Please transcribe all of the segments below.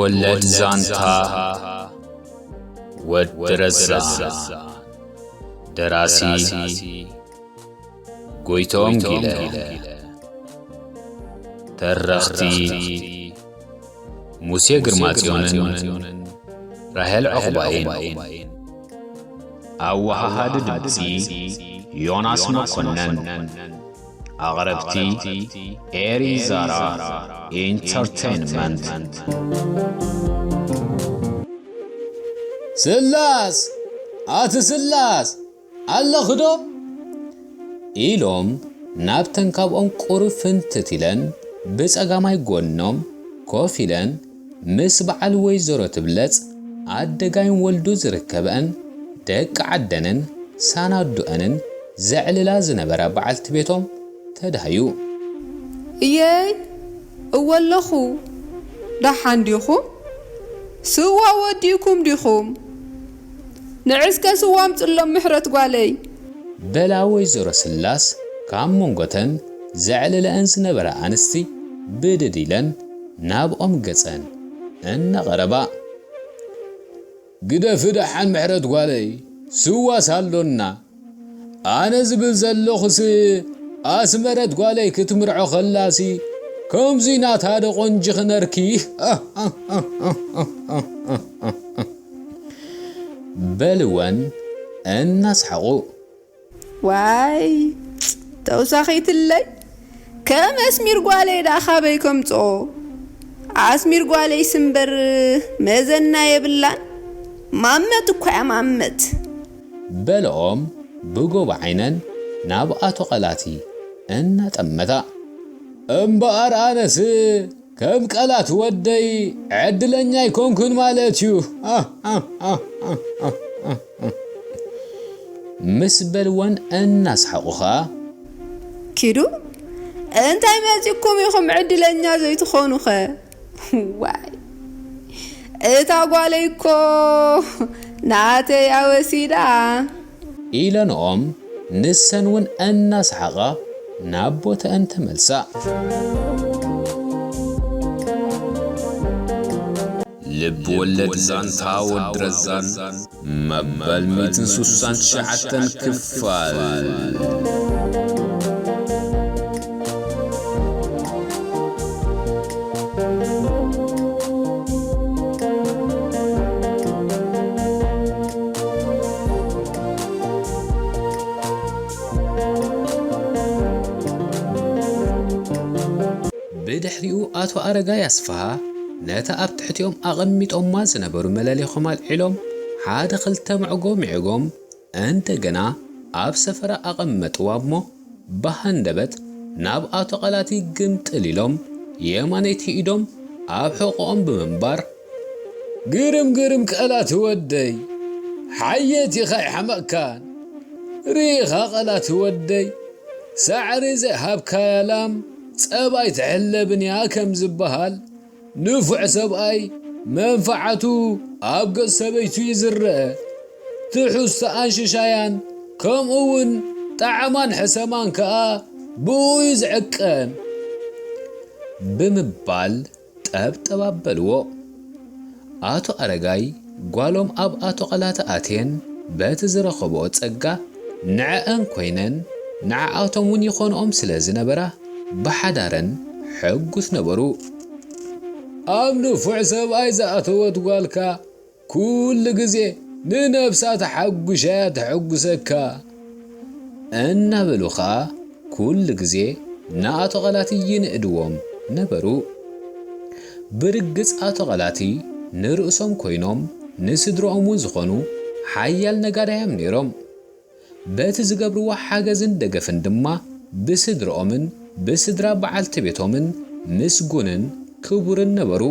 ወለድ ዛንታ ወዲ ረዛ። ደራሲ ጎይቶም ጊለ። ተረኽቲ ሙሴ ግርማጽዮንን ራሄል ዑቕባይን። ኣወሃሃዲ ድምጺ ዮናስ መኮነን። ኣቕረብቲ ኤሪ ዛራ ኢንተርቴይንመንት። ስላስ! ኣቲ ስላስ! ኣለኽዶ? ኢሎም ናብተን ካብኦም ቁሩብ ፍንትት ኢለን ብጸጋማይ ጎኖም ኮፍ ኢለን ምስ በዓል ወይዘሮ ትብለጽ ኣደጋይን ወልዱ ዝርከበአን ደቂ ዓደንን ሳናዱአንን ዘዕልላ ዝነበራ በዓልቲ ቤቶም ተዳህዩ። እየይ፣ እወ ኣለኹ። ደሓን ዲኹም? ስዋ ወዲእኩም ዲኹም? ንዕስከ ስዋ ኣምጽሎም ምሕረት ጓለይ። በላ ወይዘሮ ስላስ ካብ መንጎተን ዘዕልለአን ዝነበራ ኣንስቲ ብድድ ኢለን ናብኦም ገጸን እናቐረባ። ግደፊ ደሓን ምሕረት ጓለይ፣ ስዋስ ኣሎና። ኣነ ዝብል ዘለኹስ ኣስመረት ጓለይ ክትምርዖ ከላሲ ከምዚ ናታ ዶ ቆንጅኺ ነርኪ? በልወን እናስሓቑ። ዋይ ተውሳኺትለይ፣ ከም ኣስሚር ጓለይ ደኣ ካበይ ከምጽኦ? ኣስሚር ጓለይስ እምበር መዘና የብላን። ማመት እኳ እያ ማመት። በለኦም ብጎቦ ዓይነን ናብ ኣቶ ቐላቲ እናጠመታ። እምበኣር ኣነስ ከም ቐላት ወደይ ዕድለኛ ኣይኮንኩን ማለት እዩ። ምስ በልወን እናስሓቑ ኸኣ። ኪዱ፣ እንታይ መጺኩም ኢኹም ዕድለኛ ዘይትኾኑኸ? ዋይ፣ እታ ጓለይ እኮ ናተይ እያ ወሲዳ። ኢለንኦም ንሰን እውን እናሰሓቓ ናብ ቦተአን ተመልሳ። ልብ ወለድ ዛንታ ወዲ ረዛን መበል ሚእትን ስሳን ትሽዓተን ክፋል። ብድሕሪኡ ኣቶ ኣረጋይ ኣስፍሃ ነታ ኣብ ትሕቲኦም ኣቐሚጦማ ዝነበሩ መለሌኾም ኣልዒሎም ሓደ ክልተ ምዕጎ ምዒጎም እንደገና ኣብ ሰፈራ ኣቐመጥዋ እሞ ብሃንደበት ናብ ኣቶ ቐላቲ ግምጥል ኢሎም የማነይቲ ኢዶም ኣብ ሕቖኦም ብምንባር። ግርም ግርም ቐላቲ ወደይ፣ ሓየት ኢኻ ኣይሓመቕካን። ርኢኻ ቐላቲ ወደይ፣ ሳዕሪ ዘይሃብካያ ላም ጸባይ ትሕለብን እያ ከም ዝበሃል፣ ንፉዕ ሰብኣይ መንፍዓቱ ኣብ ገጽ ሰበይቱ እዩ ዝረአ። ትሑዝተኣን ሽሻያን ከምኡ እውን ጣዕማን ሕሰማን ከኣ ብኡ እዩ ዝዕቀን። ብምባል ጠብጠብ ኣበልዎ። ኣቶ ኣረጋይ ጓሎም ኣብ ኣቶ ቐላቲ ኣትየን በቲ ዝረኸብኦ ጸጋ ንዐኣን ኮይነን ንዓኣቶም እውን ይኾንኦም ስለ ዝነበራ ብሓዳረን ሕጉስ ነበሩ። ኣብ ንፉዕ ሰብኣይ ዝኣተወት ጓልካ ኩሉ ግዜ ንነብሳ ተሓጉሻ እያ ተሐጉሰካ። እናበሉ ኸኣ ኩሉ ግዜ ንኣቶ ቐላቲ ይንእድዎም ነበሩ። ብርግጽ ኣቶ ቐላቲ ንርእሶም ኮይኖም ንስድርኦም እውን ዝኾኑ ሓያል ነጋዳዮም ነይሮም። በቲ ዝገብርዎ ሓገዝን ደገፍን ድማ ብስድርኦምን ብስድራ በዓልቲ ቤቶምን ምስጉንን ክቡርን ነበሩ።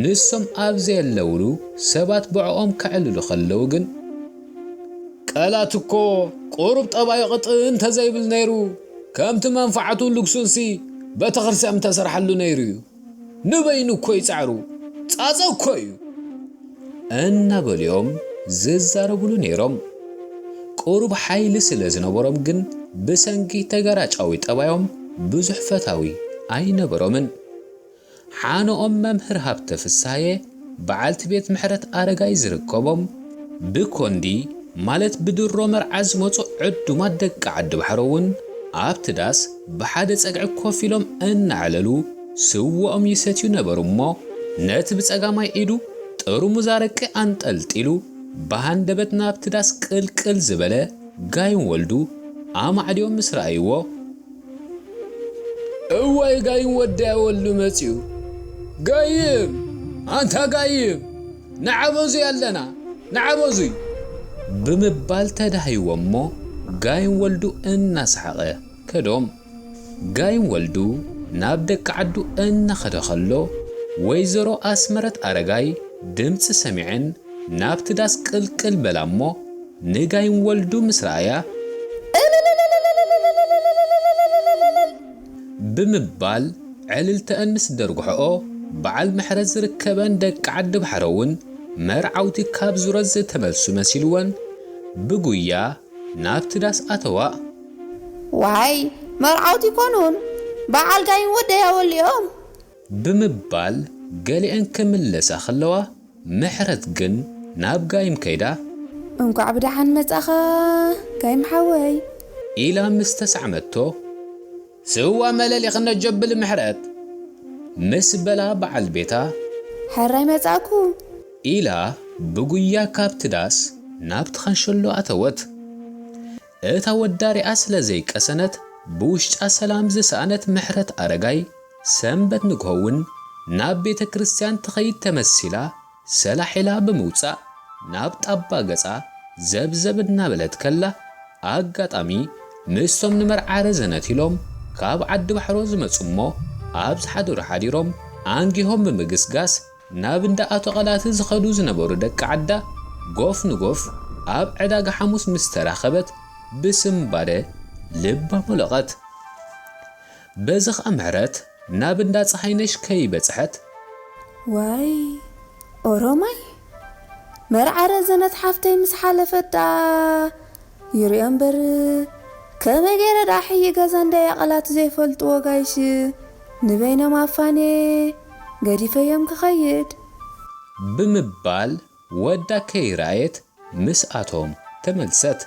ንሶም ኣብ ዘየለውሉ ሰባት ብዕኦም ከዕልሉ ከለዉ ግን። ቀላት እኮ ቁሩብ ጠባዩ ቅጥን እንተዘይብል ነይሩ፣ ከምቲ መንፍዓቱን ልግሱንሲ ቤተክርስትያን ምተሰርሓሉ ነይሩ እዩ። ንበይኑ እኮ ይጻዕሩ፣ ጻጸ እኮ እዩ። እናበሉዮም ዝዛረቡሉ ነይሮም። ቁሩብ ሓይሊ ስለ ዝነበሮም ግን ብሰንኪ ተገራጫዊ ጠባዮም ብዙሕ ፈታዊ ኣይነበሮምን። ሓኖኦም መምህር ሃብተ ፍስሃየ፣ በዓልቲ ቤት ምሕረት ኣረጋይ ዝርከቦም፣ ብኮንዲ ማለት ብድሮ መርዓ ዝመጹ ዕዱማት ደቂ ዓዲ ባሕሮ እውን ኣብቲ ዳስ ብሓደ ጸግዒ ኮፍ ኢሎም እናዕለሉ ስወኦም ይሰትዩ ነበሩ እሞ፣ ነቲ ብጸጋማይ ኢዱ ጥርሙዝ ኣረቂ ኣንጠልጢሉ ብሃንደበት ናብቲ ዳስ ቅልቅል ዝበለ ጋይም ወልዱ ኣማዕድዮም ምስ ረኣይዎ፣ "እዋይ ጋይም ወዲ ኣወሉ መጺኡ! ጋይም! ኣንታ ጋይም! ንዓበዙይ ኣለና! ንዓበዙይ!" ብምባል ተዳህይዎ እሞ ጋይም ወልዱ እናሰሓቐ ከዶም። ጋይም ወልዱ ናብ ደቂ ዓዱ እናኸደ ከሎ፣ ወይዘሮ ኣስመረት ኣረጋይ ድምፂ ሰሚዐን ናብቲ ዳስ ቅልቅል በላ እሞ፣ ንጋይም ወልዱ ምስ ረኣያ፣ ብምባል ዕልልተአን ምስ ደርጉሕኦ፣ በዓል ምሕረት ዝርከበን ደቂ ዓዲ ባሕረ እውን መርዓውቲ ካብ ዙረት ዝተመልሱ መሲልወን ብጉያ ናብቲ ዳስ ኣተዋ። "ዋይ፣ መርዓውቲ ይኮኑን፣ በዓል ጋይም ወደይ ኣወሊኦም!" ብምባል ገሊአን ክምለሳ ከለዋ፣ ምሕረት ግን ናብ ጋይም ከይዳ፣ "እንኳዕ ብደሓን መጻኻ ጋይም ሓወይ!" ኢላ ምስ ተሳዕመቶ፣ "ስዋ መለሊኽነ ጀብል ምሕረት!" ምስ በላ በዓል ቤታ፣ "ሕራይ መጻእኩ!" ኢላ ብጉያ ካብቲ ዳስ ናብቲ ኻንሸሎ ኣተወት። እታ ወዳ ሪኣ ስለ ዘይቀሰነት፣ ብውሽጣ ሰላም ዝሰኣነት ምሕረት ኣረጋይ፣ ሰንበት ንግሆ እውን ናብ ቤተ ክርስቲያን ትኸይድ ተመሲላ፣ ሰላሕ ኢላ ብምውጻእ፣ ናብ ጣባ ገጻ ዘብዘብ እናበለት ከላ፣ ኣጋጣሚ ምስቶም ንመርዓ ረዘነት ኢሎም ካብ ዓዲ ባሕሮ ዝመጹ እሞ፣ ኣብ ዝሓደሩ ሓዲሮም፣ ኣንጊሆም ብምግስጋስ፣ ናብ እንዳ ኣቶ ቐላቲ ዝኸዱ ዝነበሩ ደቂ ዓዳ፣ ጎፍ ንጎፍ ኣብ ዕዳጋ ሓሙስ ምስ ተራኸበት፣ ብስምባደ ልባ ሞለቐት። በዚ ኸኣ ምሕረት ናብ እንዳ ጸሃይነሽ ከይበጽሐት፣ "ዋይ፣ ኦሮማይ፣ መርዓ ረዘነት ሓፍተይ ምስ ሓለፈት ደኣ ይርእዮ እምበር፣ ከመይ ገይረ ደኣ ሕዪ ገዛ እንዳ ያቐላት ዘይፈልጥዎ ጋይሽ ንበይኖም ኣፋንየ ገዲፈዮም ክኸይድ?" ብምባል ወዳ ከይረኣየት ምስኣቶም ተመልሰት።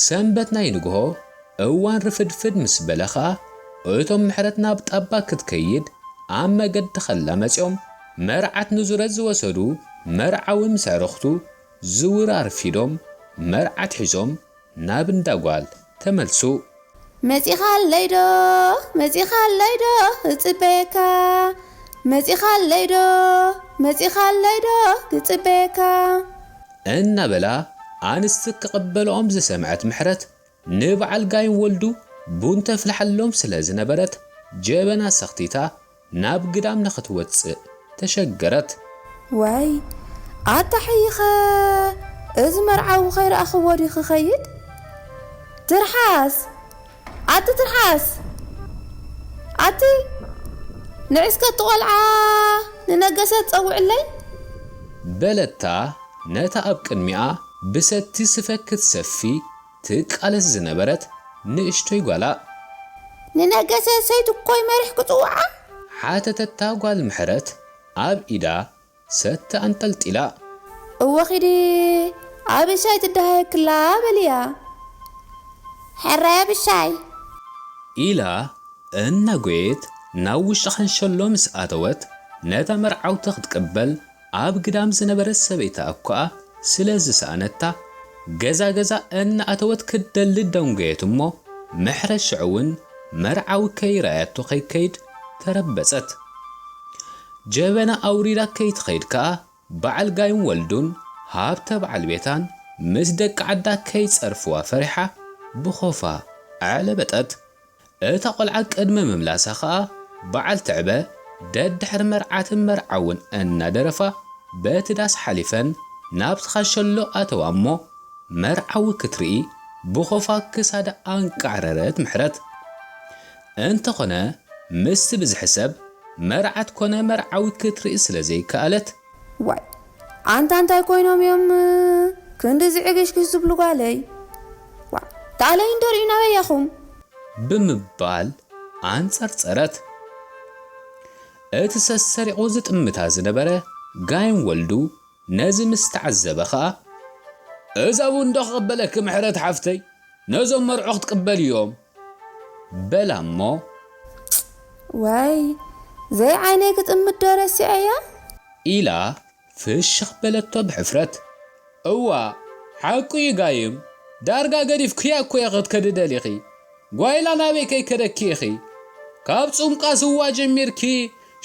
ሰንበት ናይ ንግሆ እዋን ርፍድፍድ ምስ በለ ኸኣ፣ እቶም ምሕረት ናብ ጣባ ክትከይድ ኣብ መገዲ ኸላ መጺኦም፣ መርዓት ንዙረት ዝወሰዱ መርዓዊ ምስ ኣዕሩኽቱ ዝውር ኣርፊዶም፣ መርዓት ሒዞም ናብ እንዳ ጓል ተመልሱ። "መጺኻለይ ዶ? መጺኻለይ ዶ? እጽበየካ! መጺኻለይ ዶ? መጺኻለይ ዶ? እጽበየካ!" እናበላ ኣንስቲ ክቕበልኦም ዝሰምዐት ምሕረት፣ ንበዓል ጋይም ወልዱ ቡን ተፍልሓሎም ስለ ዝነበረት፣ ጀበና ሰኽቲታ ናብ ግዳም ንኽትወጽእ ተሸገረት። "ዋይ፣ ኣታ ሕይኸ፣ እዚ መርዓዊ ኸይረኣኽዎ ድዩ ክኸይድ? ትርሓስ፣ ኣቲ ትርሓስ፣ ኣቲ ንዕስከ እቲ ቖልዓ ንነገሰ ጸውዕለይ?" በለታ ነታ ኣብ ቅድሚኣ ብሰቲ ስፈ ክትሰፊ ትቃለስ ዝነበረት ንእሽቶይ ጓላ። "ንነገሰ ሰይቱ እኮይ መሪሕ ክጽውዓ?" ሓተተታ ጓል ምሕረት ኣብ ኢዳ ሰቲ ኣንጠልጢላ። "እወ ኺዲ ኣብሻይ ትደሃየክላ በልያ። ሕራይ ኣብሻይ!" ኢላ እናጎየት ናብ ውሽጢ ኸንሸሎ ምስ ኣተወት፣ ነታ መርዓውቲ ክትቅበል ኣብ ግዳም ዝነበረት ሰበይታ እኳኣ ስለ ዝሰኣነታ፣ ገዛ ገዛ እናኣተወት ክትደሊ ደንጎየት እሞ፣ ምሕረት ሽዑ እውን መርዓዊ ከይረኣያቶ ከይከይድ ተረበጸት። ጀበና ኣውሪዳ ከይትኸይድ ከኣ፣ በዓል ጋይም ወልዱን ሃብተ በዓል ቤታን ምስ ደቂ ዓዳ ከይጸርፍዋ ፈሪሓ ብኾፋ ኣዕለበጠት። እታ ቖልዓ ቅድሚ ምምላሳ ኸኣ በዓል ትዕበ ደድሕሪ መርዓትን መርዓውን እናደረፋ በቲ ዳስ ሓሊፈን ናብቲ ኻንሸሎ ኣተዋ እሞ መርዓዊ ክትርኢ ብኾፋ ክሳዳ ኣንቃዕረረት ምሕረት። እንተኾነ ምስቲ ብዝሒ ሰብ መርዓት ኮነ መርዓዊ ክትርኢ ስለ ዘይከኣለት፣ "ዋይ፣ ኣንታ እንታይ ኮይኖም እዮም ክንድዚ ዕግሽግሽ ዝብሉ ጓለይ? ዋ፣ ተኣለይ እንዶ ርኢና በያኹም?" ብምባል ኣንጸርጸረት። እቲ ሰሰሪቑ ዝጥምታ ዝነበረ ጋይም ወልዱ ነዚ ምስ ተዓዘበ ኸኣ፣ "እዛ ቡን ዶ ክቕበለኪ ምሕረት ሓፍተይ? ነዞም መርዑ ክትቅበል እዮም" በላ እሞ፣ "ዋይ፣ ዘይዓይነይ ክጥምት ዶ ረሲዐያ?" ኢላ ፍሽኽ በለቶ ብሕፍረት። "እዋ፣ ሓቁ እዩ ጋይም፣ ዳርጋ ገዲፍክያ እኮ ኢኺ ክትከዲ ደሊኺ። ጓይላ ናበይ ከይከደኪ ኢኺ? ካብ ጹምቃ ስዋ ጀሚርኪ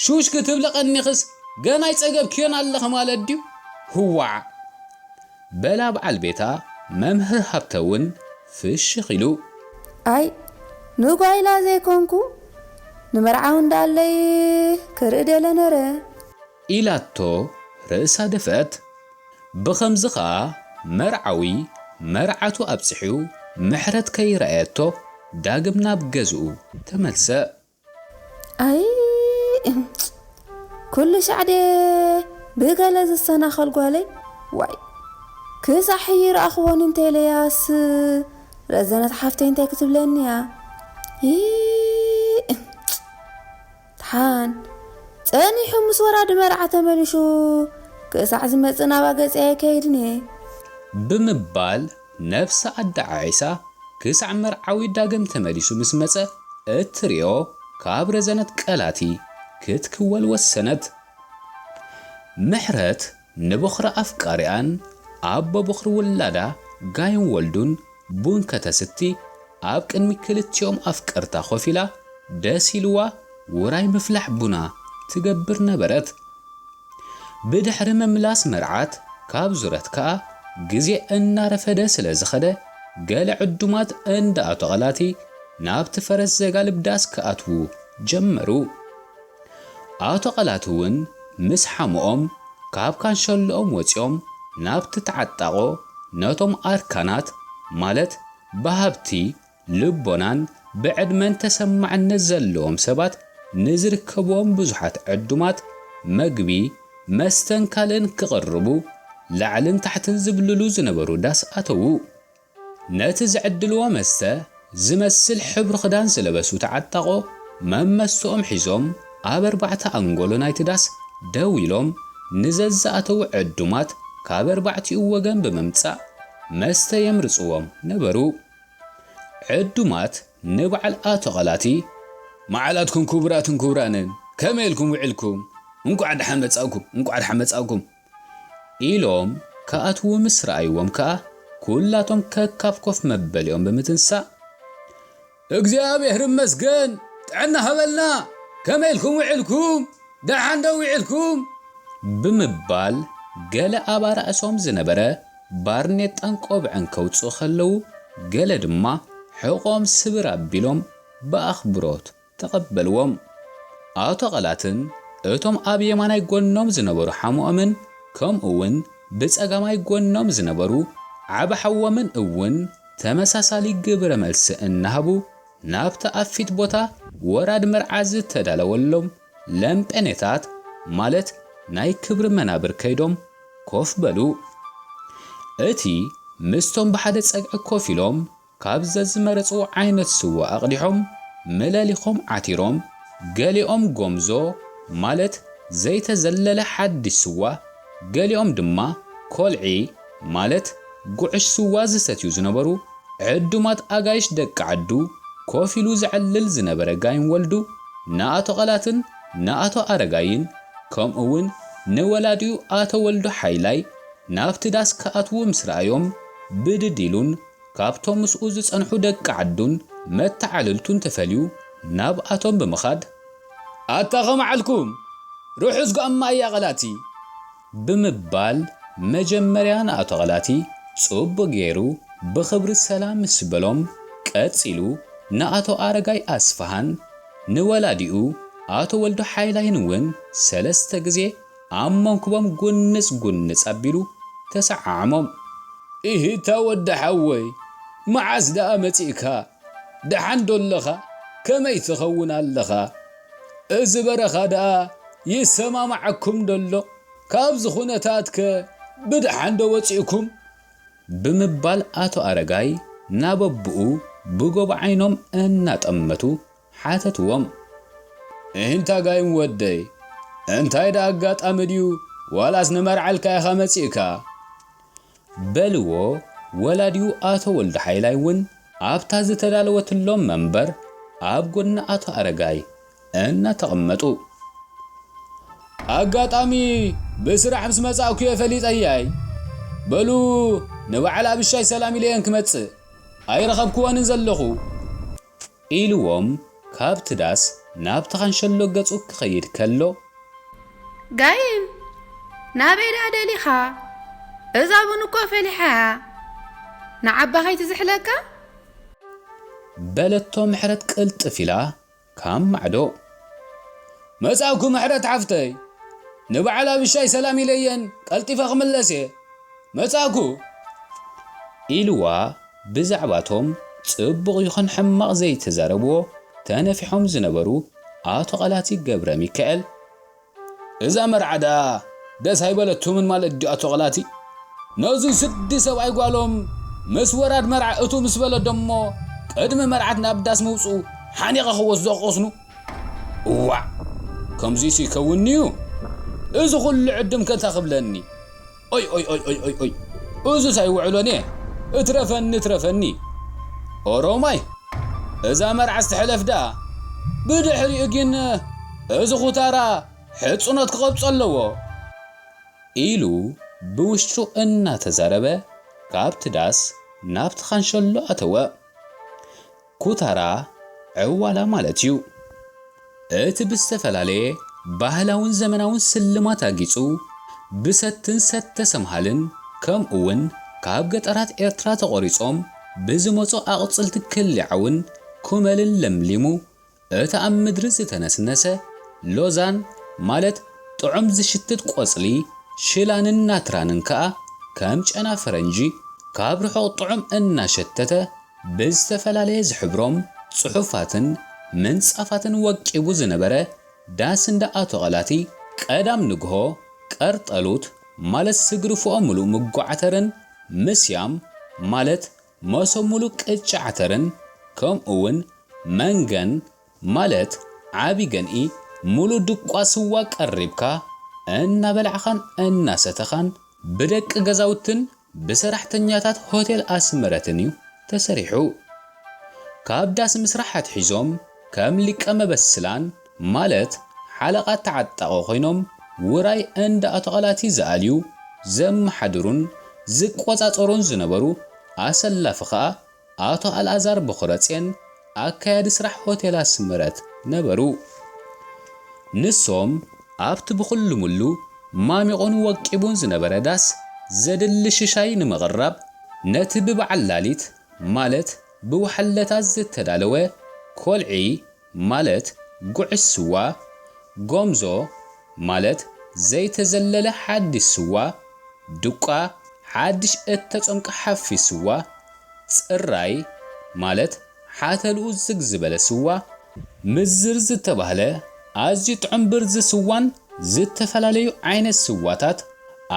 ሹሽ ክትብሊ ቀኒኽስ ገና ኣይጸገብክዮን ኣለኺ ማለት ድዩ? ህዋዕ!" በላ በዓል ቤታ መምህር ሃብተ እውን ፍሽኽ ኢሉ። "ኣይ፣ ንጓይላ ዘይኮንኩ ንመርዓዊ እንዳለይ ክርኢ ደለ ነረ" ኢላቶ ርእሳ ደፍአት። ብኸምዚ ኸኣ መርዓዊ መርዓቱ ኣብጺሑ ምሕረት ከይረኣየቶ ዳግም ናብ ገዝኡ ተመልሰ። ኣይ፣ ኩሉ ሻዕ ድየ ብገለ ዝሰናኸል ጓለይ? ዋይ፣ ክሳዕ ሕጂ ረኣኽዎን እንተ ኢለያስ ረዘነት ሓፍተይ እንታይ ክትብለኒ እያ? ይ-፣ ደሓን ጸኒሑ ምስ ወራዲ መርዓ ተመሊሱ ክሳዕ ዝመጽእ ናባ ገጸይ ኣይከይድን እየ። ብምባል ነብሳ ኣደዓዒሳ ክሳዕ መርዓዊ ዳግም ተመሊሱ ምስ መጸ እትርእዮ ካብ ረዘነት ቀላቲ ክትክወል ወሰነት። ምሕረት ንቦኽሪ ኣፍቃሪኣን ኣቦ ቦኽሪ ውላዳ ጋይን ወልዱን ቡን ከተስቲ ኣብ ቅድሚ ክልቲኦም ኣፍቀርታ ኮፍ ኢላ ደስ ኢልዋ ውራይ ምፍላሕ ቡና ትገብር ነበረት። ብድሕሪ ምምላስ መርዓት ካብ ዙረት ከኣ ግዜ እናረፈደ ስለ ዝኸደ፣ ገለ ዕዱማት እንዳ ኣቶ ቐላቲ ናብቲ ፈረስ ዘጋልብ ዳስ ክኣትዉ ጀመሩ። ኣቶ ቐላቲ እውን ምስ ሓሞኦም ካብ ካንሸሎኦም ወጺኦም ናብቲ ተዓጣቖ ነቶም ኣርካናት ማለት ብሃብቲ ልቦናን ብዕድመን ተሰማዕነት ዘለዎም ሰባት ንዝርከብዎም ብዙሓት ዕዱማት መግቢ፣ መስተን ካልእን ክቕርቡ ላዕልን ታሕትን ዝብልሉ ዝነበሩ ዳስ ኣተዉ። ነቲ ዝዕድልዎ መስተ ዝመስል ሕብሪ ክዳን ዝለበሱ ተዓጣቖ መመስተኦም ሒዞም ኣብ ኣርባዕተ ኣንጎሎ ናይቲ ዳስ ደው ኢሎም ንዘዝኣተዉ ዕዱማት ካብ ኣርባዕቲኡ ወገን ብምምጻእ መስተ የምርጽዎም ነበሩ። ዕዱማት ንበዓል ኣቶ ቐላቲ፣ "መዓላትኩም ክቡራትን ክቡራንን፣ ከመይ ኢልኩም ውዒልኩም? እንቋዕ ደሓን መጻእኩም፣ እንቋዕ ደሓን መጻእኩም" ኢሎም ክኣትዉ ምስ ረኣይዎም ከኣ፣ ኩላቶም ከካብ ኮፍ መበሊኦም ብምትንሳእ፣ "እግዚኣብሔር ይመስገን፣ ጥዕና ሃበልና፣ ከመይ ኢልኩም ውዒልኩም? ደሓን ዶ ውዒልኩም?" ብምባል ገለ ኣብ ኣራእሶም ዝነበረ ባርኔጣን ቆብዕን ከውጽኡ ከለዉ፣ ገለ ድማ ሕቖም ስብር ኣቢሎም ብኣኽብሮት ተቐበልዎም። ኣቶ ቐላትን እቶም ኣብ የማናይ ጎኖም ዝነበሩ ሓሞኦምን ከምኡ እውን ብጸጋማይ ጎኖም ዝነበሩ ዓቢ ሓዎምን እውን ተመሳሳሊ ግብረ መልሲ እናሃቡ ናብቲ ኣብ ፊት ቦታ ወራድ መርዓ ዝተዳለወሎም ለምጴኔታት ማለት ናይ ክብሪ መናብር ከይዶም ኮፍ በሉ። እቲ ምስቶም ብሓደ ጸግዒ ኮፍ ኢሎም ካብ ዘዝመረጽዎ ዓይነት ስዋ ኣቕዲሖም፣ መለሊኾም ዓቲሮም፣ ገሊኦም ጎምዞ፣ ማለት ዘይተዘለለ ሓድሽ ስዋ፣ ገሊኦም ድማ ኮልዒ፣ ማለት ጉዕሽ ስዋ ዝሰትዩ ዝነበሩ ዕዱማት ኣጋይሽ ደቂ ዓዱ፣ ኮፍ ኢሉ ዘዕልል ዝነበረ ጋይም ወልዱ፣ ንኣቶ ቐላትን ንኣቶ ኣረጋይን፣ ከምኡውን ንወላዲኡ ኣቶ ወልዱ ሓይላይ ናብቲ ዳስ ክኣትዉ ምስ ረኣዮም፣ ብድድ ኢሉን ካብቶም ምስኡ ዝጸንሑ ደቂ ዓዱን መተዓልልቱን ተፈልዩ ናብኣቶም ብምኻድ፣ "ኣታ ኸመዓልኩም? ርሑስ ጓማ እያ ቐላቲ!" ብምባል መጀመርያ ንኣቶ ቐላቲ ጽቡቕ ገይሩ ብኽብሪ ሰላም ምስ በሎም፣ ቀጺሉ ንኣቶ ኣረጋይ ኣስፍሃን ንወላዲኡ ኣቶ ወልዱ ሓይላይን እውን ሰለስተ ግዜ ኣብ መንኩቦም ጉንጽ ጉንጽ ኣቢሉ ተሰዓዓሞም። "ኢሂታ ወዲ ሓወይ፣ መዓስ ደኣ መጺእካ? ደሓን ዶ ኣለኻ? ከመይ ትኸውን ኣለኻ? እዚ በረኻ ደኣ ይሰማማዓኩም ዶ ኣሎ? ካብዚ ኩነታትከ ብደሓን ዶ ወጺእኩም?" ብምባል ኣቶ ኣረጋይ ናብ ኣቦኡ ብጎቦ ዓይኖም እናጠመቱ ሓተትዎም። "እሂንታ ጋይም ወደይ፣ እንታይ ደኣ ኣጋጣሚ ድዩ? ዋላስ ንመርዓ ኢልካ ኢኻ መጺእካ? በልዎ። ወላዲኡ ኣቶ ወልደ ሓይላይ እውን ኣብታ ዝተዳለወትሎም መንበር ኣብ ጎኒ ኣቶ ኣረጋይ እናተቐመጡ፣ ኣጋጣሚ ብስራሕ ምስ መጻእኩ እየ ፈሊጠያይ። በሉ፣ ንበዓል ኣብሻይ ሰላም ኢለየን ክመጽእ፣ ኣይረኸብክወንን ዘለኹ። ኢልዎም ካብቲ ዳስ ናብቲ ካንሸሎ ገጹ ክኸይድ ከሎ፣ ጋይም፣ ናበይ ደኣ ደሊኻ? እዛ ቡን እኮ ፈሊሓ እያ። ንዓባ ከይትዝሕለካ? በለቶ ምሕረት ቅልጥፍ ኢላ ካብ ማዕዶ። መጻእኩ ምሕረት ሓፍተይ፣ ንበዓል ኣብሻይ ሰላም ኢለየን ቀልጢፈ ክምለስ እየ። መጻእኩ። ኢልዋ ብዛዕባቶም ጽቡቕ ይኹን ሕማቕ ዘይተዛረብዎ ተነፊሖም ዝነበሩ ኣቶ ቐላቲ ገብረ ሚካኤል። እዛ መርዓ ደኣ ደስ ኣይበለቱምን ማለት ድዩ ኣቶ ቐላቲ? ነዙይ ስዲ ሰብኣይ ጓሎም ምስ ወራድ መርዓ እቱ ምስ በለ ደሞ ቅድሚ መርዓት ናብ ዳስ ምውጽኡ ሓኒቐ ክወስዶ ክቐስኑ? እዋዕ! ከምዚስ ይከውን'ዩ? እዚ ኹሉ ዕድም ከታ ክብለኒ? ኦይ፣ ኦይ፣ ኦይ፣ ኦይ፣ ኦይ፣ ኦይ! እዙስ ኣይውዕሎን እየ። እትረፈኒ፣ እትረፈኒ። ኦሮማይ፣ እዛ መርዓ ስትሕለፍ ደኣ፣ ብድሕሪኡ ግን እዚ ኹታራ ሕጽኖት ክቐብጾ ኣለዎ። ኢሉ ብውሽጡ እናተዛረበ ካብቲ ዳስ ናብቲ ካንሸሎ ኣተወ። ኩታራ ዕዋላ ማለት እዩ። እቲ ብዝተፈላለየ ባህላውን ዘመናውን ስልማት ኣጊጹ፣ ብሰትን ሰተ ሰምሃልን፣ ከምኡ እውን ካብ ገጠራት ኤርትራ ተቖሪጾም ብዝመጹ ኣቕጽልቲ ክሊ ዓውን ኩመልን ለምሊሙ፣ እቲ ኣብ ምድሪ ዝተነስነሰ ሎዛን፣ ማለት ጥዑም ዝሽትት ቆጽሊ ሽላንን ናትራንን ከኣ፣ ከም ጨና ፈረንጂ፣ ካብ ርሑቕ ጥዑም እናሸተተ፣ ብዝተፈላለየ ዝሕብሮም ጽሑፋትን ምንጻፋትን ወቂቡ ዝነበረ ዳስ እንዳ ኣቶ ቐላቲ፣ ቀዳም ንግሆ ቀርጠሉት፣ ማለት ስግሪ ፎኦ ምሉእ ምጉ ዓተርን፣ ምስያም፣ ማለት መሶብ ምሉእ ቅጫ ዓተርን፣ ከምኡ እውን መንገን፣ ማለት ዓቢ ገንኢ ምሉእ ድቋ ስዋ ቀሪብካ እናበላዕኻን እናሰተኻን ብደቂ ገዛውትን ብሰራሕተኛታት ሆቴል ኣስመረትን እዩ ተሰሪሑ። ካብ ዳስ ምስራሕ ኣትሒዞም ከም ሊቀ መበስላን፣ ማለት ሓለቓ ተዓጣቒ ኮይኖም ውራይ እንዳ ኣቶ ቐላቲ ዝኣልዩ፣ ዘመሓድሩን ዝቆጻጸሩን ዝነበሩ ኣሰላፊ ኸኣ ኣቶ ኣልኣዛር በኹረጽዮን ኣካያዲ ስራሕ ሆቴል ኣስመረት ነበሩ። ንሶም ኣብቲ ብኹሉ ምሉ ማሚቑን ወቂቡን ዝነበረ ዳስ ዘድሊ ሽሻይ ንምቕራብ ነቲ ብበዓል ላሊት ማለት ብወሓለታት ዝተዳለወ ኮልዒ ማለት ጉዕሽ ስዋ፣ ጎምዞ ማለት ዘይተዘለለ ሓድሽ ስዋ፣ ድቋ ሓድሽ እተጸምቀ ሓፊስ ስዋ፣ ጽራይ ማለት ሓተልኡ ዝግ ዝበለ ስዋ፣ ምዝር ዝተባህለ ኣዝዩ ጥዑም ብርዚ ስዋን ዝተፈላለዩ ዓይነት ስዋታት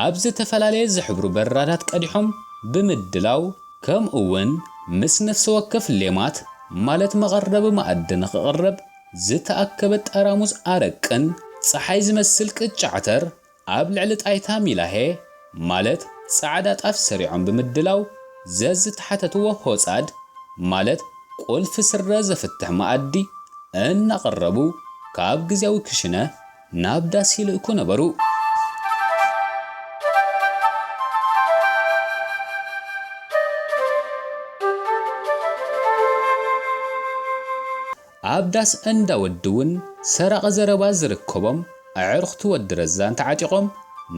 ኣብ ዝተፈላለየ ዝሕብሩ በራዳት ቀዲሖም ብምድላው፣ ከምኡ እውን ምስ ነፍሲ ወከፍ ሌማት ማለት መቐረቢ መኣዲ ንኽቕረብ ዝተኣከበ ጠራሙዝ ኣረቅን ጸሓይ ዝመስል ቅጫ ዓተር ኣብ ልዕሊ ጣይታ ሚላሄ ማለት ጻዕዳ ጣፍ ሰሪዖም ብምድላው፣ ዘዝተሓተትዎ ሆጻድ ማለት ቁልፊ ስረ ዘፍትሕ መኣዲ እናቐረቡ ካብ ግዜያዊ ክሽነ ናብ ዳስ ይልእኩ ነበሩ። ኣብ ዳስ እንዳ ወዲ እውን ሰራቒ ዘረባ ዝርከቦም ኣዕሩኽቲ ወዲ ረዛን ተዓጢቖም፣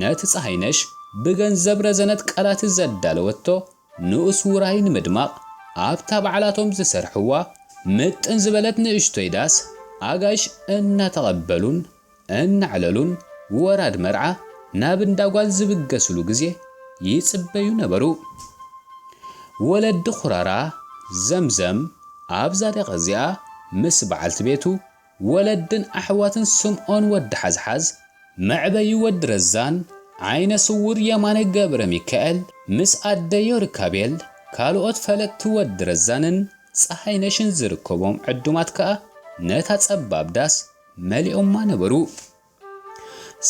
ነቲ ጸሃይነሽ ብገንዘብ ረዘነት ቃላት ዘዳለወቶ ንኡስ ውራይ ንምድማቕ፣ ኣብታ ባዕላቶም ዝሰርሕዋ ምጥን ዝበለት ንእሽቶይ ዳስ ኣጋይሽ እናተቐበሉን እናዕለሉን ወራድ መርዓ ናብ እንዳ ጓል ዝብገስሉ ግዜ ይጽበዩ ነበሩ። ወለዲ ኩራራ ዘምዘም ኣብዛ ደቂ እዚኣ ምስ በዓልቲ ቤቱ፣ ወለድን ኣሕዋትን ስምዖን ወዲ ሓዝሓዝ፣ መዕበዩ ወዲ ረዛን፣ ዓይነ ስውር የማነ ገብረ ሚካኤል፣ ምስ ኣደዮ ርካቤል፣ ካልኦት ፈለጥቲ ወዲ ረዛንን ጸሃይነሽን ዝርከቦም ዕዱማት ከኣ ነታ ጸባብ ዳስ መሊኦማ ነበሩ።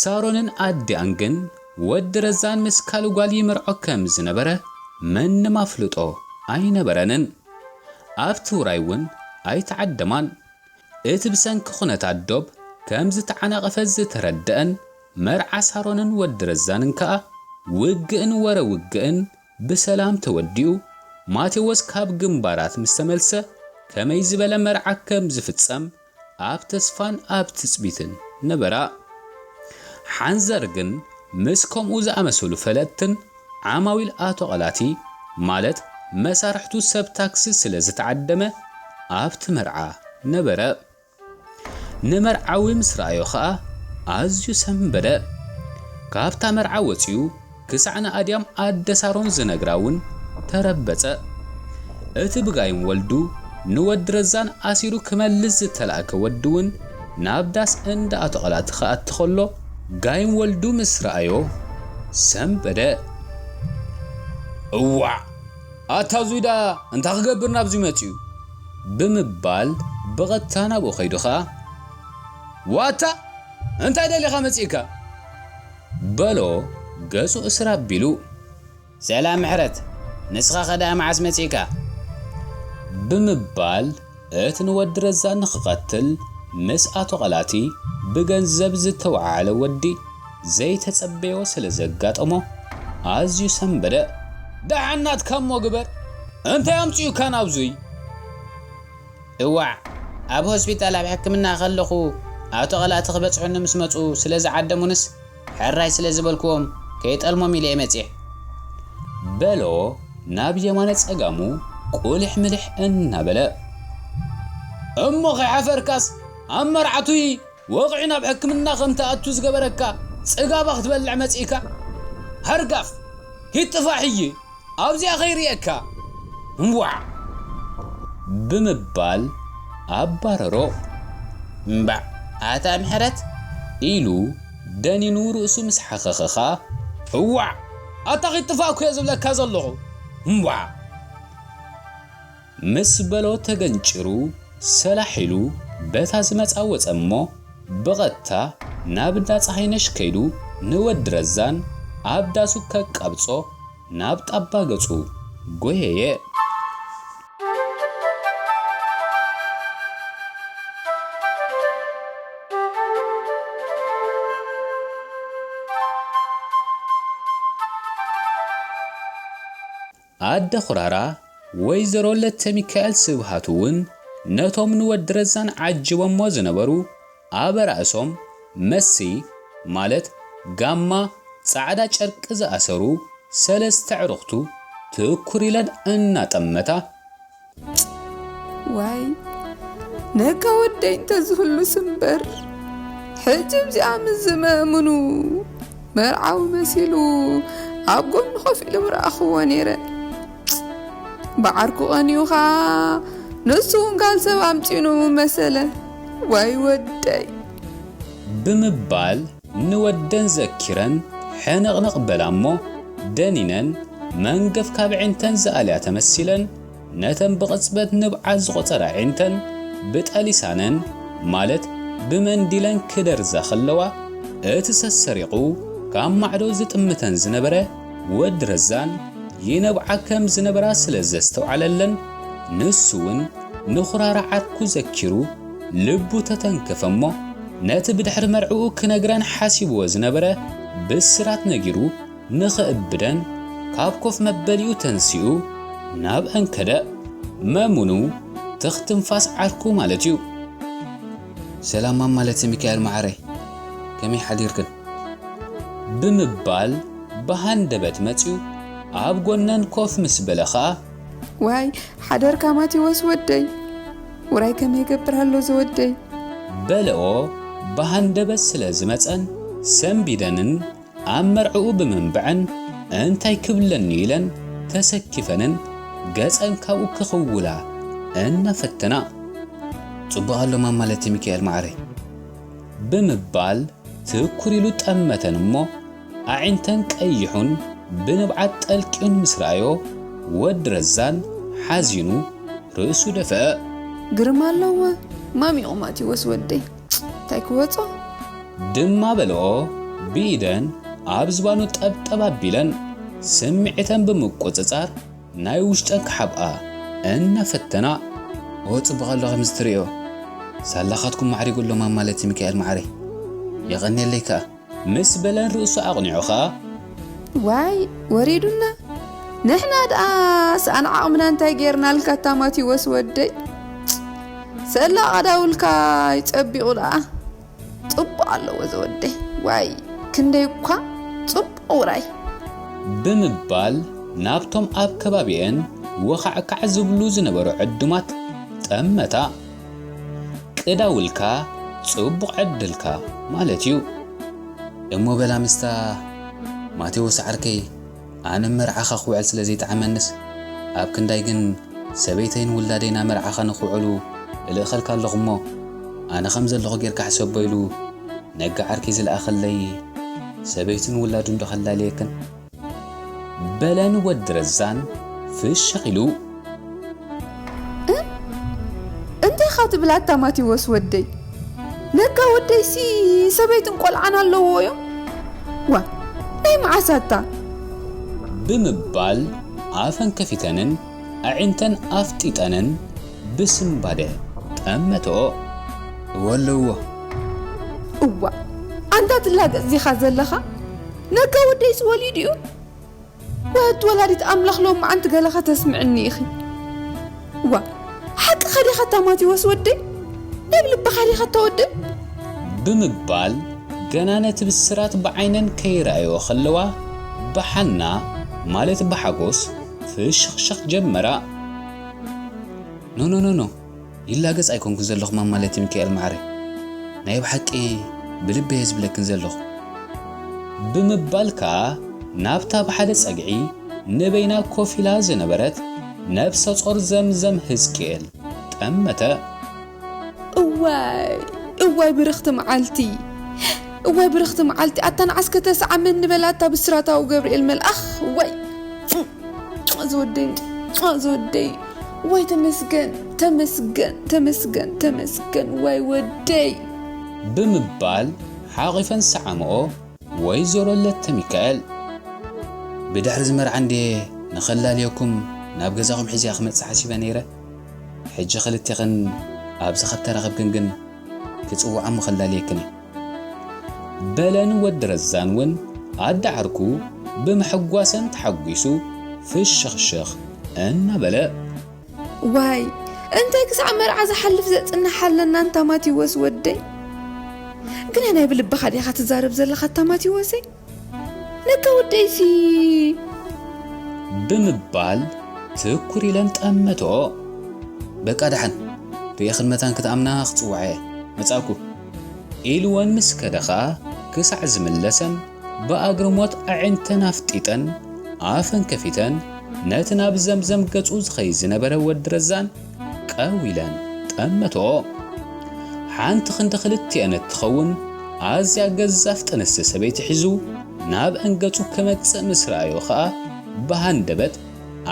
ሳሮንን ኣዲኣን ግን ወዲ ረዛን ምስ ካልእ ጓል ይምርዖ ከም ዝነበረ መንም ኣፍልጦ ኣይነበረንን። ኣብቲ ውራይ እውን ኣይተዓደማን። እቲ ብሰንኪ ኩነታት ዶብ ከም ዝተዓናቐፈ ዝተረደአን መርዓ ሳሮንን ወዲ ረዛንን ከኣ ውግእን ወረ ውግእን ብሰላም ተወዲኡ። ማቴዎስ ካብ ግንባራት ምስ ተመልሰ ከመይ ዝበለ መርዓ ከም ዝፍጸም ኣብ ተስፋን ኣብ ትጽቢትን ነበራ። ሓንዘር ግን ምስ ከምኡ ዝኣመሰሉ ፈለጥትን ዓማዊል ኣቶ ቐላቲ ማለት መሳርሕቱ ሰብ ታክሲ ስለ ዝተዓደመ ኣብቲ መርዓ ነበረ። ንመርዓዊ ምስ ረኣዮ ኸኣ ኣዝዩ ሰንበደ። ካብታ መርዓ ወጺኡ ክሳዕ ንኣድያም ኣደ ሳሮን ዝነግራ እውን ተረበጸ። እቲ ብጋይም ወልዱ ንወዲ ረዛን ኣሲሩ ክመልስ ዝተላእከ ወዲ እውን ናብ ዳስ እንዳ ኣቶ ቐላቲ ክኣቲ ከሎ ጋይም ወልዱ ምስ ረኣዮ ሰንበደ። እዋዕ! ኣታ እዙይ ደኣ እንታይ ክገብር ናብዚ መጺኡ? ብምባል ብቐጥታ ናብኡ ከይዱ ኸኣ፣ ዋታ እንታይ ደሊኻ መጺእካ? በሎ ገጹ እስር ኣቢሉ። ሰላም ምሕረት፣ ንስኻ ኸ ደኣ መዓስ መጺእካ? ብምባል እቲ ንወዲ ረዛ ንኽቐትል ምስ ኣቶ ቐላቲ ብገንዘብ ዝተወዓዓለ ወዲ ዘይተጸበዮ ስለ ዘጋጠሞ ኣዝዩ ሰንበደ። ደሓን ናትካ እሞ ግበር፣ እንታይ ኣምጺኡካ ናብዙይ? እዋዕ፣ ኣብ ሆስፒታል ኣብ ሕክምና ከለኹ ኣቶ ቐላቲ ክበጽሑኒ ምስ መጹ ስለ ዝዓደሙንስ ሕራይ ስለ ዝበልክዎም ከይጠልሞም ኢለ እየ መጺኤ። በሎ ናብ የማነ ጸጋሙ ቁልሕ ምልሕ እናበለ። እሞ ከይሓፈርካስ ኣብ መርዓቱይ ወቕዒ ናብ ሕክምና ከም ትኣቱ ዝገበረካ ጽጋባ ክትበልዕ መጺእካ? ሃርጋፍ! ኪድ ጥፋሕ እየ! ኣብዚኣ ከይርእየካ! እምቧዕ! ብምባል ኣባረሮ። እምባዕ! ኣታ ምሕረት! ኢሉ ደኒኑ ርእሱ ምስ ሓኸኸ ኸኣ፣ እዋዕ! ኣታ ኺድ ጥፋእ እኮ እየ ዝብለካ ዘለኹ! እምቧዕ! ምስ በሎ ተገንጭሩ ሰላሕ ኢሉ በታ ዝመጻ ወጸ እሞ ብቐጥታ ናብ እንዳ ጸሃይነሽ ከይዱ ንወዲ ረዛን ኣብ ዳሱ ከቃብጾ ናብ ጣባ ገጹ ጎየየ። ኣደ ኹራራ ወይዘሮ ለተሚካኤል ስብሃት እውን ነቶም ንወዲ ረዛን ዓጅቦሞ ዝነበሩ ኣበራእሶም መሲ ማለት ጋማ ጻዕዳ ጨርቂ ዝኣሰሩ ሰለስተ ኣዕሩኽቱ ትኩር ኢለን እናጠመታ። ዋይ ነካ ወደይ እንተዝህሉስ እምበር ሕጂ እዚኣ ምስ ዝመእምኑ መርዓዊ መሲሉ ኣብ ጎኒ ኮፍ ኢሉ ምረኣኽዎ ነይረ። ብዓርኩ ቀንዩ ኸኣ ንሱ እውን ጋል ሰብ ኣምጺኡ ንኡ መሰለ። ዋይ ወደይ! ብምባል ንወደን ዘኪረን ሕንቕንቕ በላ እሞ ደኒነን መንገፍ ካብ ኣዒንተን ዝኣልያ ተመሲለን ነተን ብቕጽበት ንብዓት ዝቖጸራ ኣዒንተን ብጠሊሳነን ማለት ብመንዲለን ክደርዛ ከለዋ እቲ ሰሰሪቑ ካብ ማዕዶ ዝጥምተን ዝነበረ ወዲ ረዛን ይነብዓ ከም ዝነበራ ስለ ዘስተውዓለለን ንሱ እውን ንኹራራ ዓርኩ ዘኪሩ ልቡ ተተንከፈ እሞ ነቲ ብድሕሪ መርዕኡ ክነግረን ሓሲብዎ ዝነበረ ብስራት ነጊሩ ንኽእብደን ካብ ኮፍ መበሊኡ ተንሲኡ ናብአን ከደ። መሙኑ ትኽ ትንፋስ ዓርኩ ማለት እዩ። ሰላም ማማ ለተሚካኤል መዓረይ፣ ከመይ ሓዲርክን? ብምባል ብሃንደበት መጺኡ ኣብ ጎነን ኮፍ ምስ በለ ኸኣ፣ ዋይ ሓደርካ ማቴዎስ ወደይ፣ ውራይ ከመይ ይገብር ኣሎ ዝወደይ? በለኦ ብሃንደበት ስለ ዝመጸን ሰንቢደንን ኣብ መርዕኡ ብምንብዐን እንታይ ክብለኒ ኢለን ተሰኪፈንን ገጸን ካብኡ ክኽውላ እናፈተና። ጽቡቕ ኣሎ ማማ ለተሚካኤል መዓረይ ብምባል ትኩር ኢሉ ጠመተን እሞ ኣዒንተን ቀይሑን ብንብዓት ጠልቂዩን ምስ ረኣዮ ወዲ ረዛን ሓዚኑ ርእሱ ደፍአ። ግርማ ኣለዎ ማሚቑ ማቴዎስ ወደይ እንታይ ክወጾ ድማ በልኦ ብኢደን ኣብ ዝባኑ ጠብጠብ ኣቢለን ስምዒተን ብምቁጽጻር ናይ ውሽጠን ክሓብኣ እናፈተና፣ "ኦ ጽቡቕ ኣሎ ከምዚ ትርእዮ፣ ሳላኻትኩም ማዕሪጉ ኣሎ ማማ ለቲ ሚካኤል ማዕረይ፣ የቐንየለይ ከኣ" ምስ በለን ርእሱ ኣቕኒዑ ኸኣ፣ "ዋይ ወሪዱና፣ ንሕና ደኣ ሰኣን ዓቕምና እንታይ ጌርናልካ ኣታ ማቴዎስ ወደይ? ሰላ ቀዳውልካ ይጸቢቑ ደኣ፣ ጽቡቕ ኣለዎ ዝወደይ፣ ዋይ ክንደይ እኳ ጽቡቕ ውራይ" ብምባል ናብቶም ኣብ ከባቢኤን ወኻዕካዕ ዝብሉ ዝነበሩ ዕዱማት ጠመታ። "ቅዳውልካ ጽቡቕ ዕድልካ ማለት እዩ። እሞ በላ ምስታ ማቴዎስ ዓርከይ፣ ኣነ መርዓኻ ክውዕል ስለ ዘይጠዓመንስ፣ ኣብ ክንዳይ ግን ሰበይተይን ውላደይ ናብ መርዓኻ ንኽውዕሉ እልእኸልካ ኣለኹ እሞ፣ ኣነ ከም ዘለኹ ጌርካ ሕሰቦ" ኢሉ ነጋ ዓርከይ ዝለኣኸለይ ሰበይቱን ውላዱን ዶ ከላልየክን? በለን ወዲ ረዛን ፍሽኽ ኢሉ። "እ? እንታይ ኢኻ ትብል ኣታ ማቴዎስ ወደይ? ነጋ ወደይሲ ሰበይትን ቆልዓን ኣለዎ እዮም። ዋ፣ ናይ መዓስ ኣታ?" ብምባል ኣፈን ከፊተንን ኣዒንተን ኣፍጢጠንን ብስምባደ ጠመተኦ። "እወ ኣለዎ። እዋ፣ ኣንታ ትላገጽ ዲኻ ዘለኻ? ነጋ ወደይስ ወሊዱ እዩ። ወህት ወላዲት ኣምላኽ ሎም መዓንቲ ገለ ከተስምዕኒ ኢኺ። ዋ፣ ሓቅኻ ዲኻ ኣታ ማቴዎስ ወደይ? ናብ ልብኻ ዲኻ እታ ወደይ?" ብምባል ገና ነቲ ብስራት ብዓይነን ከይረኣዮ ከለዋ ብሓና ማለት ብሓጎስ ፍሽኽሽኽ ጀመራ። "ኖ ኖ ኖ ኖ፣ ይላገጽ ኣይኮንኩን ዘለኹ ማማ ለቲ ሚካኤል ማዕረ፣ ናይ ብሓቂ ብልበይ እየ ዝብለክን ዘለኹ" ብምባል ከኣ ናብታ ብሓደ ጸግዒ ንበይና ኮፍ ኢላ ዝነበረት ነብሰ ጾር ዘምዘም ህዝቅኤል ጠመተ። "እዋይ፣ እዋይ ብርኽቲ መዓልቲ፣ እዋይ ብርኽቲ መዓልቲ፣ ኣታ ንዓስከ ተስዓመኒ በላ ኣታ ብስራታዊ ገብርኤል መልኣኽ፣ እዋይ፣ ዝወደይ፣ ዝወደይ፣ ዋይ ተመስገን፣ ተመስገን፣ ተመስገን፣ ተመስገን፣ ዋይ ወደይ" ብምባል ሓቒፈን ሰዓምኦ። ወይዘሮ ለተ ሚካኤል፣ "ብድሕሪ እዚ መርዓ እንድየ ንኸላልየኩም ናብ ገዛኹም ሒዝያ ክመጽእ ሓሲበ ነይረ። ሕጂ ክልቴኽን ኣብዚ ካብ ተራኸብክን ግን ክጽውዓሞ ከላልየክን እየ" በለን። ወዲ ረዛን እውን ኣደ ዓርኩ ብምሕጓሰን ተሓጒሱ ፍሽኽሽኽ እናበለ። "ዋይ፣ እንታይ ክሳዕ መርዓ ዝሓልፍ ዘጽንሕ ኣለና ኣንታ ማቴዎስ ወደይ? ግና ናይ ብልብኻ ዲኻ ትዛረብ ዘለኻ ኣታ ማቴዎሰይ? ነጋ ወደይሲ" ብምባል ትኩር ኢለን ጠመትኦ። "በቃ ደሓን፣ ርእየኽን መታን ክትኣምና ክጽውዓ እየ፣ መጻእኩ" ኢልወን ምስ ከደ ኸኣ ክሳዕ ዝምለሰን ብኣግርሞት ኣዒንተን ኣፍጢጠን ኣፈን ከፊተን ነቲ ናብ ዘምዘም ገጹ ዝኸይድ ዝነበረ ወዲ ረዛን ቀው ኢለን ጠመትኦ። ሓንቲ ክንዲ ክልቲኤን እትኸውን ኣዝያ ገዛፍ ጥንስቲ ሰበይቲ ሒዙ ናብ ኣንገጹ ክመጽእ ምስ ረኣዮ ኸኣ ብሃንደበት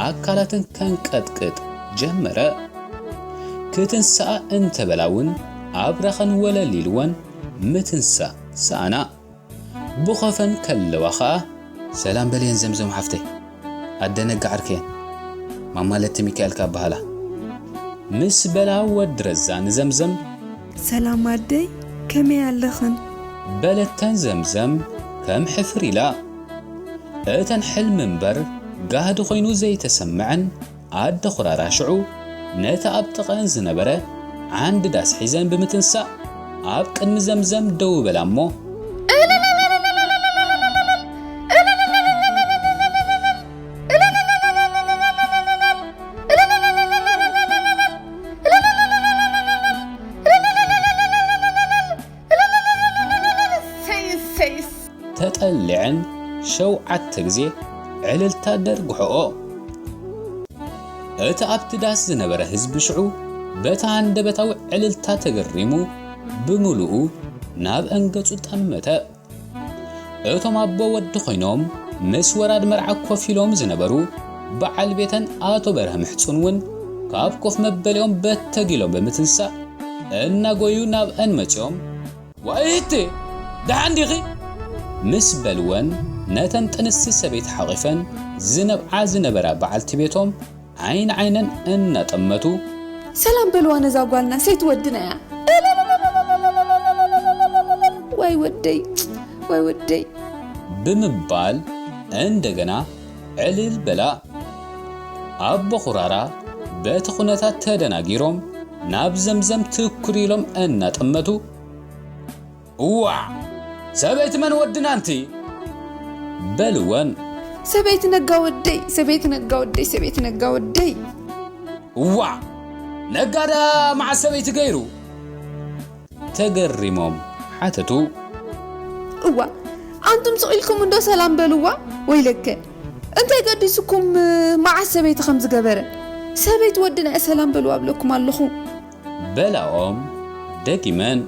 ኣካላተን ከንቀጥቅጥ ጀመረ። ክትንስኣ እንተበላ እውን ኣብራኸን ወለል ኢልወን ምትንሳእ ሰኣና። ብኾፈን ከለዋ ኸኣ፣ "ሰላም በልየን ዘምዘም ሓፍተይ፣ ኣደ ነጋ ዓርከየን፣ ማማ ለተ ሚካኤል ከኣ በሃላ" ምስ በላ ወዲ ረዛ ንዘምዘም፣ "ሰላም ኣደይ፣ ከመይ ኣለኽን?" በለተን ዘምዘም ከም ሕፍር ኢላ። እተን ሕልሚ እምበር ጋህዲ ኮይኑ ዘይተሰምዐን ኣደ ኹራራ ሽዑ ነቲ ኣብ ጥቐን ዝነበረ ዓንዲ ዳስ ሒዘን ብምትንሳእ ኣብ ቅድሚ ዘምዘም ደው በላ እሞ፣ ተጠሊዐን ሸውዓተ ግዜ ዕልልታ ደርግሖኦ። እቲ ኣብቲ ዳስ ዝነበረ ህዝቢ ሽዑ በቲ ሃንደበታዊ ዕልልታ ተገሪሙ ብምሉኡ ናብ ኣንገጹ ጠመተ። እቶም ኣቦ ወዲ ኮይኖም ምስ ወራድ መርዓ ኮፍ ኢሎም ዝነበሩ በዓል ቤተን ኣቶ በርሀ ምሕጹን እውን ካብ ኮፍ መበሊኦም በተግ ኢሎም ብምትንሳእ እናጎዩ ናብኣን መጺኦም፣ "ዋይ እህቴ፣ ደሓን ዲኺ? ምስ በልወን ነተን ጥንስቲ ሰበይቲ ሓቒፈን ዝነብዓ ዝነበራ በዓልቲ ቤቶም ዓይን ዓይነን እናጠመቱ፣ ሰላም በልዋ ነዛ ጓልና ሰይቲ ወድና እያ። ወይ ወደይ፣ ወይ ወደይ። ብምባል እንደገና ዕልል በላ። ኣቦ ኹራራ በቲ ኩነታት ተደናጊሮም ናብ ዘምዘም ትኩር ኢሎም እናጠመቱ፣ እዋ ሰበይቲ መን ወድና ኣንቲ? በልወን። ሰበይቲ ነጋ ወደይ፣ ሰበይቲ ነጋ ወደይ፣ ሰበይቲ ነጋ ወደይ። እዋ ነጋዳ መዓስ ሰበይቲ ገይሩ? ተገሪሞም ሓተቱ። እዋ ኣንቱም ስቕ ኢልኩም እንዶ ሰላም በልዋ። ወይለከ እንታይ ገዲስኩም? መዓስ ሰበይቲ ከም ዝገበረ ሰበይቲ ወድና እየ ሰላም በልዋ ኣብለኩም ኣለኹ። በላኦም ደጊመን።